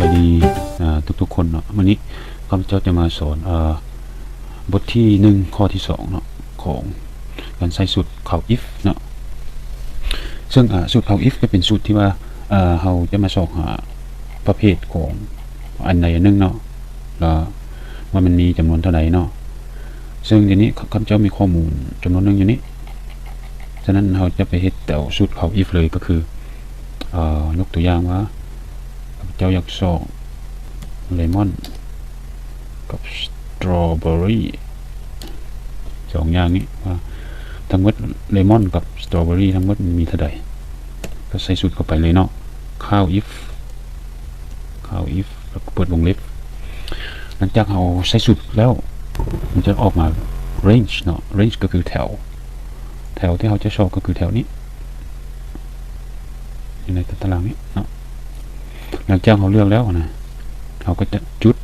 ສະບາຍດີ ອ່າ ທຸກໆຄົນເນາະ. ມື້ນີ້ຂ້າພະເຈົ້າຈະມາສອນ ເອີ ບົດທີໜຶ່ງ ຂໍ້ທີສອງເນາະ ຂອງການໃຊ້ສູດ count if ເນາະ. ເຊິ່ງ ອ່າ ສູດ count if ຈະເປັນສູດທີ່ວ່າ ເອີ ເຮົາຈະມາຊອກຫາປະເພດຂອງອັນໃດອັນໜຶ່ງເນາະ ແລ້ວວ່າມັນມີຈຳນວນເທົ່າໃດເນາະ. ເຊິ່ງດຽວນີ້ຂ້າພະເຈົ້າມີຂໍ້ມູນຈຳນວນໜຶ່ງຢູ່ນີ້ ສະນັ້ນເຮົາຈະໄປເຮັດແຖວສູດ count if ເລີຍ ກໍຄື ເອີ ຍົກຕົວຢ່າງວ່າ ຂ້າພະເຈົ້າຢາກຊອກເລມອນກັບສະຕຣໍເບີຣີ ສອງຢ່າງນີ້ ວ່າທັງໝົດເລມອນກັບສະຕຣໍເບີຣີທັງໝົດມີເທົ່າໃດ ກໍໃສ່ສູດເຂົ້າໄປເລີຍເນາະ. count if count if ແລ້ວກໍເປີດວົງເລັບ. ຫຼັງຈາກເຮົາໃສ່ສູດແລ້ວ ມັນຈະອອກມາ range ເນາະ. range ກໍຄືແຖວ ແຖວທີ່ເຮົາຈະຊອກກໍຄືແຖວນີ້ ຢູ່ໃນຕາຕະລາງນີ້ເນາະ. ຫຼັງຈາກເຮົາເລືອກແລ້ວນະ ເຮົາກໍຈະຈຸດ